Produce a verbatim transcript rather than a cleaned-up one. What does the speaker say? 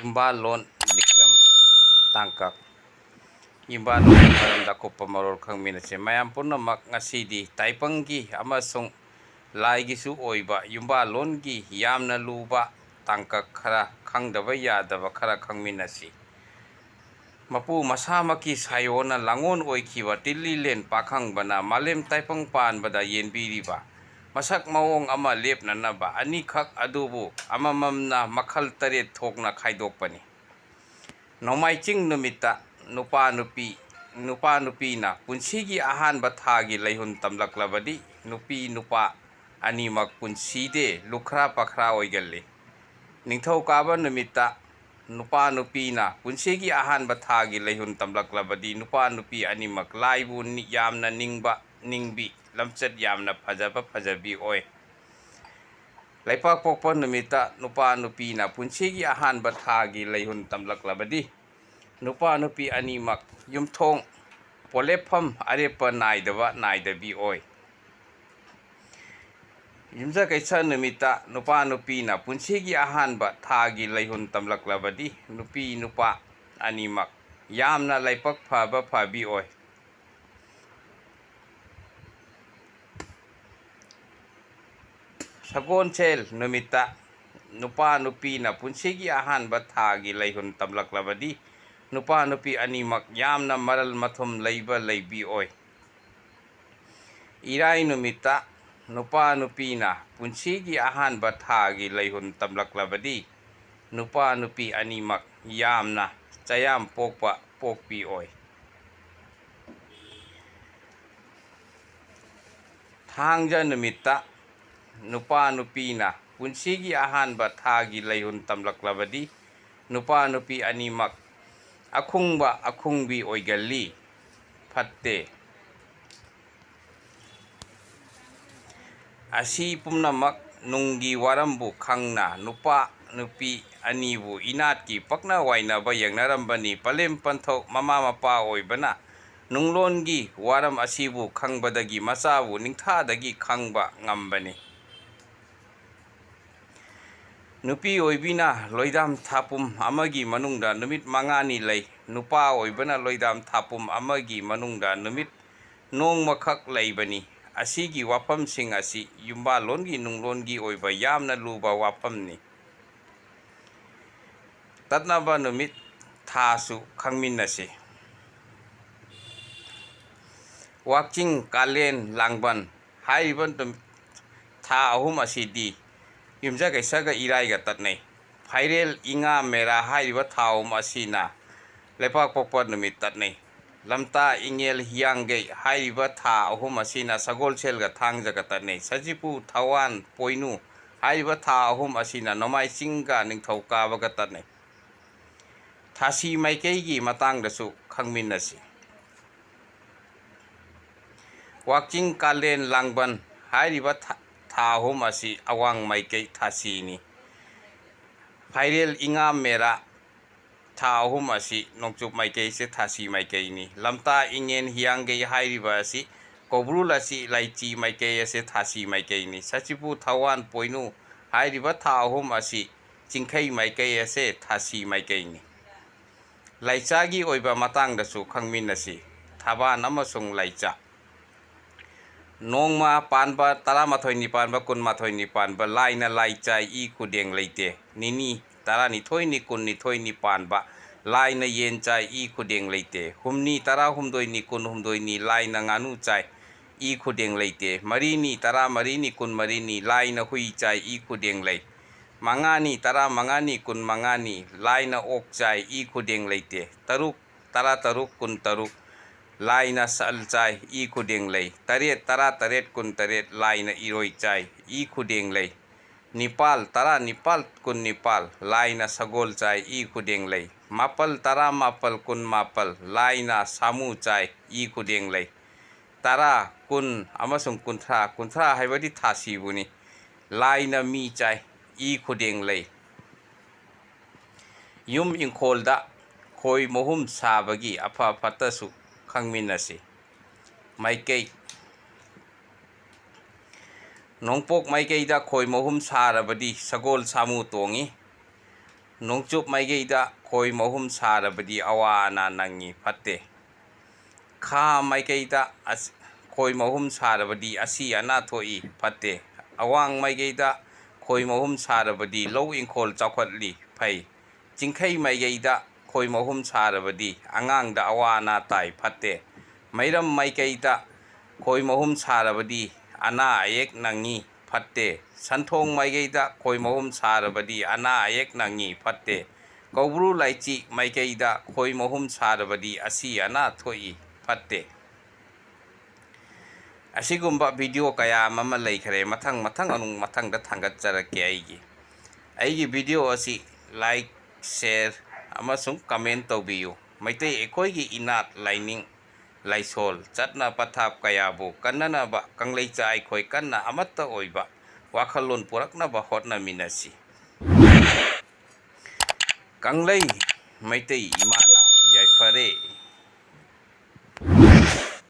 ꯌꯨꯝꯕꯥꯜꯂꯣꯟ ꯂꯤꯛꯂꯝ ꯇꯥꯡꯀꯛ꯫ ꯌꯨꯝꯕꯥꯜꯂꯣꯟꯒꯤ ꯃꯔꯝꯗ ꯑꯀꯨꯞꯄ ꯃꯔꯣꯜ ꯈꯪꯃꯤꯟꯅꯁꯤ꯫ ꯃꯌꯥꯝ ꯄꯨꯝꯅꯃꯛ, ꯉꯁꯤꯗꯤ ꯇꯥꯏꯕꯪꯒꯤ ꯑꯃꯁꯨꯡ ꯂꯥꯏꯒꯤꯁꯨ ꯑꯣꯏꯕ ꯌꯨꯝꯕꯥꯜꯂꯣꯟꯒꯤ ꯌꯥꯝꯅ ꯂꯨꯕ ꯇꯥꯡꯀꯛ ꯈꯔ, ꯈꯪꯗꯕ ꯌꯥꯗꯕ ꯈꯔ ꯈꯪꯃꯤꯟꯅꯁꯤ꯫ ꯃꯄꯨ ꯃꯁꯥꯃꯛꯀꯤ ꯁꯥꯏꯑꯣꯟꯅ ꯂꯥꯡꯑꯣꯟ ꯑꯣꯏꯈꯤꯕ ꯇꯤꯜꯂꯤꯂꯦꯟ ꯄꯥꯈꯪꯕꯅ ꯃꯥꯂꯦꯝ ꯇꯥꯏꯕꯪ ꯄꯥꯟꯕꯗ ꯌꯦꯟꯕꯤꯔꯤꯕ ꯃꯁꯛ ꯃꯑꯣꯡ ꯑꯃ ꯂꯦꯞꯅꯅꯕ ꯑꯅꯤꯈꯛ ꯑꯗꯨꯕꯨ ꯑꯃꯃꯝꯅ ꯃꯈꯜ ꯇꯔꯦꯠ ꯊꯣꯛꯅ ꯈꯥꯏꯗꯣꯛꯄꯅꯤ꯫ ꯅꯣꯡꯃꯥꯏꯖꯤꯡ ꯅꯨꯃꯤꯠꯇ ꯅꯨꯄꯥ ꯅꯨꯄꯤ, ꯅꯨꯄꯥ ꯅꯨꯄꯤꯅ ꯄꯨꯟꯁꯤꯒꯤ ꯑꯍꯥꯟꯕ ꯊꯥꯒꯤ ꯂꯩꯍꯨꯟ ꯇꯝꯂꯛꯂꯕꯗꯤ, ꯅꯨꯄꯤ ꯅꯨꯄꯥ ꯑꯅꯤꯃꯛ ꯄꯨꯟꯁꯤꯗꯦ ꯂꯨꯈ꯭ꯔꯥ ꯄꯈ꯭ꯔꯥ ꯑꯣꯏꯒꯜꯂꯤ꯫ ꯅꯤꯡꯊꯧꯀꯥꯕ ꯅꯨꯃꯤꯠꯇ ꯅꯨꯄꯥ ꯅꯨꯄꯤꯅ ꯄꯨꯟꯁꯤꯒꯤ ꯑꯍꯥꯟꯕ ꯊꯥꯒꯤ ꯂꯩꯍꯨꯟ ꯇꯝꯂꯛꯂꯕꯗꯤ, ꯅꯨꯄꯥ ꯅꯨꯄꯤ ꯑꯅꯤꯃꯛ ꯂꯥꯏꯕꯨ ꯅꯤ-, ꯌꯥꯝꯅ ꯅꯤꯡꯕ ꯅꯤꯡꯕꯤ, ꯂꯝꯆꯠ ꯌꯥꯝꯅ ꯐꯖꯕ ꯐꯖꯕꯤ ꯑꯣꯏ꯫ ꯂꯩꯄꯥꯛꯄꯣꯛꯄ ꯅꯨꯃꯤꯠꯇ ꯅꯨꯄꯥ ꯅꯨꯄꯤꯅ ꯄꯨꯟꯁꯤꯒꯤ ꯑꯍꯥꯟꯕ ꯊꯥꯒꯤ ꯂꯩꯍꯨꯟ ꯇꯝꯂꯛꯂꯕꯗꯤ, ꯅꯨꯄꯥ ꯅꯨꯄꯤ ꯑꯅꯤꯃꯛ ꯌꯨꯝꯊꯣꯡ ꯄꯣꯂꯦꯞꯐꯝ ꯑꯔꯦꯞꯄ ꯅꯥꯏꯗꯕ ꯅꯥꯏꯗꯕꯤ ꯑꯣꯏ꯫ ꯌꯨꯝꯖꯀꯩꯁ ꯅꯨꯃꯤꯠꯇ ꯅꯨꯄꯥ ꯅꯨꯄꯤꯅ ꯄꯨꯟꯁꯤꯒꯤ ꯑꯍꯥꯟꯕ ꯊꯥꯒꯤ ꯂꯩꯍꯨꯟ ꯇꯝꯂꯛꯂꯕꯗꯤ, ꯅꯨꯄꯤ ꯅꯨꯄꯥ ꯑꯅꯤꯃꯛ ꯌꯥꯝꯅ ꯂꯥꯏꯕꯛ ꯐꯕ ꯐꯕꯤ ꯑꯣꯏ꯫ ꯁꯒꯣꯜꯁꯦꯜ ꯅꯨꯃꯤꯠꯇ ꯅꯨꯄꯥ ꯅꯨꯄꯤꯅ ꯄꯨꯟꯁꯤꯒꯤ ꯑꯍꯥꯟꯕ ꯊꯥꯒꯤ ꯂꯩꯍꯨꯟ ꯇꯝꯂꯛꯂꯕꯗꯤ, ꯅꯨꯄꯥ ꯅꯨꯄꯤ ꯑꯅꯤꯃꯛ ꯌꯥꯝꯅ ꯃꯔꯜ ꯃꯊꯨꯝ ꯂꯩꯕ ꯂꯩꯕꯤ ꯑꯣꯏ꯫ ꯏꯔꯥꯏ ꯅꯨꯃꯤꯠꯇ ꯅꯨꯄꯥ ꯅꯨꯄꯤꯅ ꯄꯨꯟꯁꯤꯒꯤ ꯑꯍꯥꯟꯕ ꯊꯥꯒꯤ ꯂꯩꯍꯨꯟ ꯇꯝꯂꯛꯂꯕꯗꯤ, ꯅꯨꯄꯥ ꯅꯨꯄꯤ ꯑꯅꯤꯃꯛ ꯌꯥꯝꯅ ꯆꯌꯥꯝ ꯄꯣꯛꯄ ꯄꯣꯛꯄꯤ ꯑꯣꯏ꯫ ꯊꯥꯡꯖ ꯅꯨꯃꯤꯠꯇ ꯅꯨꯄꯥ ꯅꯨꯄꯤꯅ ꯄꯨꯟꯁꯤꯒꯤ ꯑꯍꯥꯟꯕ ꯊꯥꯒꯤ ꯂꯩꯍꯨꯟ ꯇꯝꯂꯛꯂꯕꯗꯤ, ꯅꯨꯄꯥ ꯅꯨꯄꯤ ꯑꯅꯤꯃꯛ ꯑꯈꯨꯡꯕ ꯑꯈꯨꯡꯕꯤ ꯑꯣꯏꯒꯜꯂꯤ꯫ ꯐꯠꯇꯦ꯫ ꯑꯁꯤ ꯄꯨꯝꯅꯃꯛ ꯅꯨꯡꯒꯤ ꯋꯥꯔꯝꯕꯨ ꯈꯪꯅ ꯅꯨꯄꯥ ꯅꯨꯄꯤ ꯑꯅꯤꯕꯨ ꯏꯅꯥꯠꯀꯤ ꯄꯛꯅ ꯋꯥꯏꯅꯕ ꯌꯦꯡꯅꯔꯝꯕꯅꯤ꯫ ꯄꯂꯦꯝ ꯄꯟꯊꯧ ꯃꯃꯥ ꯃꯄꯥ ꯑꯣꯏꯕꯅ ꯅꯨꯡꯂꯣꯟꯒꯤ ꯋꯥꯔꯝ ꯑꯁꯤꯕꯨ ꯈꯪꯕꯗꯒꯤ ꯃꯆꯥꯕꯨ ꯅꯤꯡꯊꯥꯗꯒꯤ ꯈꯪꯕ ꯉꯝꯕꯅꯤ꯫ ꯅꯨꯄꯤ ꯑꯣꯏꯕꯤꯅ ꯂꯣꯏꯗꯥꯝ ꯊꯥꯄꯨꯝ ꯑꯃꯒꯤ ꯃꯅꯨꯡꯗ ꯅꯨꯃꯤꯠ ꯃꯉꯥꯅꯤ ꯂꯩ꯫ ꯅꯨꯄꯥ ꯑꯣꯏꯕꯅ ꯂꯣꯏꯗꯥꯝ ꯊꯥꯄꯨꯝ ꯑꯃꯒꯤ ꯃꯅꯨꯡꯗ ꯅꯨꯃꯤꯠ ꯅꯣꯡꯃꯈꯛ ꯂꯩꯕꯅꯤ꯫ ꯑꯁꯤꯒꯤ ꯋꯥꯐꯝꯁꯤꯡ ꯑꯁꯤ ꯌꯨꯝꯕꯥꯜꯂꯣꯟꯒꯤ ꯅꯨꯡꯂꯣꯟꯒꯤ ꯑꯣꯏꯕ ꯌꯥꯝꯅ ꯂꯨꯕ ꯋꯥꯐꯝꯅꯤ꯫ ꯇꯠꯅꯕ ꯅꯨꯃꯤꯠ ꯊꯥꯁꯨ ꯈꯪꯃꯤꯟꯅꯁꯤ꯫ ꯋꯥꯛꯆꯤꯡ, ꯀꯥꯂꯦꯟ, ꯂꯥꯡꯕꯟ ꯍꯥꯏꯔꯤꯕ ꯅꯨꯃꯤꯠ ꯊꯥ ꯑꯍꯨꯝ ꯑꯁꯤꯗꯤ ꯌꯨꯝꯖꯀꯩꯁꯒ ꯏꯔꯥꯏꯒ ꯇꯠꯅꯩ꯫ ꯐꯥꯏꯔꯦꯜ, ꯏꯉꯥ, ꯃꯦꯔꯥ ꯍꯥꯏꯔꯤꯕ ꯊꯥ ꯑꯍꯨꯝ ꯑꯁꯤꯅ ꯂꯩꯄꯥꯛꯄꯣꯛꯄ ꯅꯨꯃꯤꯠ ꯇꯠꯅꯩ꯫ ꯂꯝꯇꯥ, ꯏꯉꯦꯜ, ꯍꯤꯌꯥꯡꯒꯩ ꯍꯥꯏꯔꯤꯕ ꯊꯥ ꯑꯍꯨꯝ ꯑꯁꯤꯅ ꯁꯒꯣꯜꯁꯦꯜꯒ ꯊꯥꯡꯖꯒ ꯇꯠꯅꯩ꯫ ꯁꯖꯤꯕꯨ, ꯊꯥꯋꯥꯟ, ꯄꯣꯏꯅꯨ ꯍꯥꯏꯔꯤꯕ ꯊꯥ ꯑꯍꯨꯝ ꯑꯁꯤꯅ ꯅꯣꯡꯃꯥꯏꯖꯤꯡꯒ ꯅꯤꯡꯊꯧꯀꯥꯕꯒ ꯇꯠꯅꯩ꯫ ꯊꯥꯁꯤ ꯃꯥꯏꯀꯩꯒꯤ ꯃꯇꯥꯡꯗꯁꯨ ꯈꯪꯃꯤꯟꯅꯁꯤ꯫ ꯋꯥꯛꯆꯤꯡ, ꯀꯥꯂꯦꯟ, ꯂꯥꯡꯕꯟ ꯍꯥꯏꯔꯤꯕ ꯊꯥ, ꯊꯥ ꯑꯍꯨꯝ ꯑꯁꯤ ꯑꯋꯥꯡ ꯃꯥꯏꯀꯩ ꯊꯥꯁꯤꯅꯤ꯫ ꯐꯥꯏꯔꯦꯜ, ꯏꯉꯥ, ꯃꯦꯔꯥ ꯊꯥ ꯑꯍꯨꯝ ꯑꯁꯤ ꯅꯣꯡꯆꯨꯞ ꯃꯥꯏꯀꯩꯁꯦ ꯊꯥꯁꯤ ꯃꯥꯏꯀꯩꯅꯤ꯫ ꯂꯝꯇꯥ, ꯏꯉꯦꯟ, ꯍꯤꯌꯥꯡꯒꯩ ꯍꯥꯏꯔꯤꯕ ꯑꯁꯤ ꯀꯧꯕ꯭ꯔꯨ, ꯂꯆꯤ, ꯂꯥꯏꯆꯤ ꯃꯥꯏꯀꯩ ꯑꯁꯦ ꯊꯥꯁꯤ ꯃꯥꯏꯀꯩꯅꯤ꯫ ꯁꯖꯤꯕꯨ, ꯊꯥꯋꯥꯟ, ꯄꯣꯏꯅꯨ ꯍꯥꯏꯔꯤꯕ ꯊꯥ ꯑꯍꯨꯝ ꯑꯁꯤ ꯆꯤꯡꯈꯩ ꯃꯥꯏꯀꯩ ꯑꯁꯦ ꯊꯥꯁꯤ ꯃꯥꯏꯀꯩꯅꯤ꯫ ꯂꯥꯏꯆꯥꯒꯤ ꯑꯣꯏꯕ ꯃꯇꯥꯡꯗꯁꯨ ꯈꯪꯃꯤꯟꯅꯁꯤ꯫ ꯊꯕꯥꯟ ꯑꯃꯁꯨꯡ ꯂꯥꯏꯆꯥ꯫ ꯅꯣꯡꯃ ꯄꯥꯟꯕ, ꯇꯔꯥꯃꯥꯊꯣꯏꯅꯤ ꯄꯥꯟꯕ, ꯀꯨꯟꯃꯥꯊꯣꯏꯅꯤ ꯄꯥꯟꯕ, ꯂꯥꯏꯅ ꯂꯥꯏ ꯆꯥꯏ, ꯏ ꯈꯨꯗꯦꯡ ꯂꯩꯇꯦ꯫ ꯅꯤꯅꯤ, ꯇꯔꯥꯅꯤꯊꯣꯏꯅꯤ, ꯀꯨꯟꯅꯤꯊꯣꯏꯅꯤ ꯄꯥꯟꯕ, ꯂꯥꯏꯅ ꯌꯦꯟ ꯆꯥꯏ, ꯏ ꯈꯨꯗꯦꯡ ꯂꯩꯇꯦ꯫ ꯍꯨꯝꯅꯤ, ꯇꯔꯥꯍꯨꯝꯗꯣꯏꯅꯤ, ꯀꯨꯟꯍꯨꯝꯗꯣꯏꯅꯤ, ꯂꯥꯏꯅ ꯉꯥꯅꯨ ꯆꯥꯏ, ꯏ ꯈꯨꯗꯦꯡ ꯂꯩꯇꯦ꯫ ꯃꯔꯤꯅꯤ, ꯇꯔꯥꯃꯔꯤꯅꯤ, ꯀꯨꯟꯃꯔꯤꯅꯤ, ꯂꯥꯏꯅ ꯍꯨꯏ ꯆꯥꯏ, ꯏ ꯈꯨꯗꯦꯡ ꯂꯩ꯫ ꯃꯉꯥꯅꯤ, ꯇꯔꯥꯃꯉꯥꯅꯤ, ꯀꯨꯟꯃꯉꯥꯅꯤ, ꯂꯥꯏꯅ ꯑꯣꯛ ꯆꯥꯏ, ꯏ ꯈꯨꯗꯦꯡ ꯂꯩꯇꯦ꯫ ꯇꯔꯨꯛ, ꯇꯔꯥꯇꯔꯨꯛ, ꯀꯨꯟꯇꯔꯨꯛ, ꯂꯥꯏꯅ ꯁꯟ ꯆꯥꯏ, ꯏ ꯈꯨꯗꯦꯡ ꯂꯩ꯫ ꯇꯔꯦꯠ, ꯇꯔꯥꯇꯔꯦꯠ, ꯀꯨꯟꯇꯔꯦꯠ, ꯂꯥꯏꯅ ꯏꯔꯣꯏ ꯆꯥꯏ, ꯏ ꯈꯨꯗꯦꯡ ꯂꯩ꯫ ꯅꯤꯄꯥꯜ, ꯇꯔꯥꯅꯤꯄꯥꯜ, ꯀꯨꯟꯅꯤꯄꯥꯜ, ꯂꯥꯏꯅ ꯁꯒꯣꯜ ꯆꯥꯏ, ꯏ ꯈꯨꯗꯦꯡ ꯂꯩ꯫ ꯃꯥꯄꯜ, ꯇꯔꯥꯃꯥꯄꯜ, ꯀꯨꯟꯃꯥꯄꯜ, ꯂꯥꯏꯅ ꯁꯥꯃꯨ ꯆꯥꯏ, ꯏ ꯈꯨꯗꯦꯡ ꯂꯩ꯫ ꯇꯔꯥ, ꯀꯨꯟ ꯑꯃꯁꯨꯡ ꯀꯨꯟꯊ꯭ꯔꯥ, ꯀꯨꯟꯊ꯭ꯔꯥ ꯍꯥꯏꯕꯗꯤ ꯊꯥꯁꯤꯕꯨꯅꯤ, ꯂꯥꯏꯅ ꯃꯤ ꯆꯥꯏ, ꯏ ꯈꯨꯗꯦꯡ ꯂꯩ꯫ ꯌꯨꯝ ꯏꯪꯈꯣꯜꯗ ꯈꯣꯏ ꯃꯍꯨꯝ ꯁꯥꯕꯒꯤ ꯑꯐ ꯐꯠꯇꯁꯨ ꯈꯪꯃꯤꯟꯅꯁꯤ꯫ ꯃꯥꯏꯀꯩ꯫ ꯅꯣꯡꯄꯣꯛ ꯃꯥꯏꯀꯩꯗ ꯈꯣꯏ ꯃꯍꯨꯝ ꯁꯥꯔꯕꯗꯤ ꯁꯒꯣꯜ ꯁꯥꯃꯨ ꯇꯣꯡꯏ꯫ ꯅꯣꯡꯆꯨꯞ ꯃꯥꯏꯀꯩꯗ ꯈꯣꯏ ꯃꯍꯨꯝ ꯁꯥꯔꯕꯗꯤ ꯑꯋꯥ ꯑꯅꯥ ꯅꯪꯏ, ꯐꯠꯇꯦ꯫ ꯈꯥ ꯃꯥꯏꯀꯩꯗ ꯑꯁ-, ꯈꯣꯏ ꯃꯍꯨꯝ ꯁꯥꯔꯕꯗꯤ ꯑꯁꯤ ꯑꯅꯥ ꯊꯣꯛꯏ, ꯐꯠꯇꯦ꯫ ꯑꯋꯥꯡ ꯃꯥꯏꯀꯩꯗ ꯈꯣꯏ ꯃꯍꯨꯝ ꯁꯥꯔꯕꯗꯤ ꯂꯧ ꯏꯪꯈꯣꯜ ꯆꯥꯎꯈꯠꯂꯤ, ꯐꯩ꯫ ꯆꯤꯡꯈꯩ ꯃꯥꯏꯀꯩꯗ ꯈꯣꯏ ꯃꯍꯨꯝ ꯁꯥꯔꯕꯗꯤ ꯑꯉꯥꯡꯗ ꯑꯋꯥ ꯑꯅꯥ ꯇꯥꯏ, ꯐꯠꯇꯦ꯫ ꯃꯩꯔꯝ ꯃꯥꯏꯀꯩꯗ ꯈꯣꯏ ꯃꯍꯨꯝ ꯁꯥꯔꯕꯗꯤ ꯑꯅꯥ ꯑꯌꯦꯛ ꯅꯪꯉꯤ, ꯐꯠꯇꯦ꯫ ꯁꯟꯊꯣꯡ ꯃꯥꯏꯀꯩꯗ ꯈꯣꯏ ꯃꯍꯨꯝ ꯁꯥꯔꯕꯗꯤ ꯑꯅꯥ ꯑꯌꯦꯛ ꯅꯪꯉꯤ, ꯐꯠꯇꯦ꯫ ꯀꯧꯕ꯭ꯔꯨ ꯂꯥꯏꯆꯤ ꯃꯥꯏꯀꯩꯗ ꯈꯣꯏ ꯃꯍꯨꯝ ꯁꯥꯔꯕꯗꯤ ꯑꯁꯤ ꯑꯅꯥ ꯊꯣꯛꯏ, ꯐꯠꯇꯦ꯫ ꯑꯁꯤꯒꯨꯝꯕ video ꯀꯌꯥ ꯑꯃ ꯂꯩꯈ꯭ꯔꯦ꯫ ꯃꯊꯪ ꯃꯊꯪ ꯑꯗꯨꯝ ꯃꯊꯪꯗ ꯊꯥꯡꯒꯠꯆꯔꯛꯀꯦ꯫ ꯑꯩꯒꯤ, ꯑꯩꯒꯤ video ꯑꯁꯤ like, share ꯑꯃꯁꯨꯡ comment ꯇꯧꯕꯤꯌꯨ꯫ ꯃꯩꯇꯩ ꯑꯩꯈꯣꯏꯒꯤ ꯏꯅꯥꯠ, ꯂꯥꯏꯅꯤꯡ, ꯂꯥꯏꯁꯣꯜ, ꯆꯠꯅ ꯄꯊꯥꯞ ꯀꯌꯥꯕꯨ ꯀꯟꯅꯅꯕ ꯀꯪꯂꯩꯆꯥ ꯑꯩꯈꯣꯏ ꯀꯟꯅ ꯑꯃꯠꯇ ꯑꯣꯏꯕ ꯋꯥꯈꯜꯂꯣꯟ ꯄꯨꯔꯛꯅꯕ ꯍꯣꯠꯅꯃꯤꯟꯅꯁꯤ꯫ ꯀꯪꯂꯩ ꯃꯩꯇꯩ ꯏꯃꯥꯅ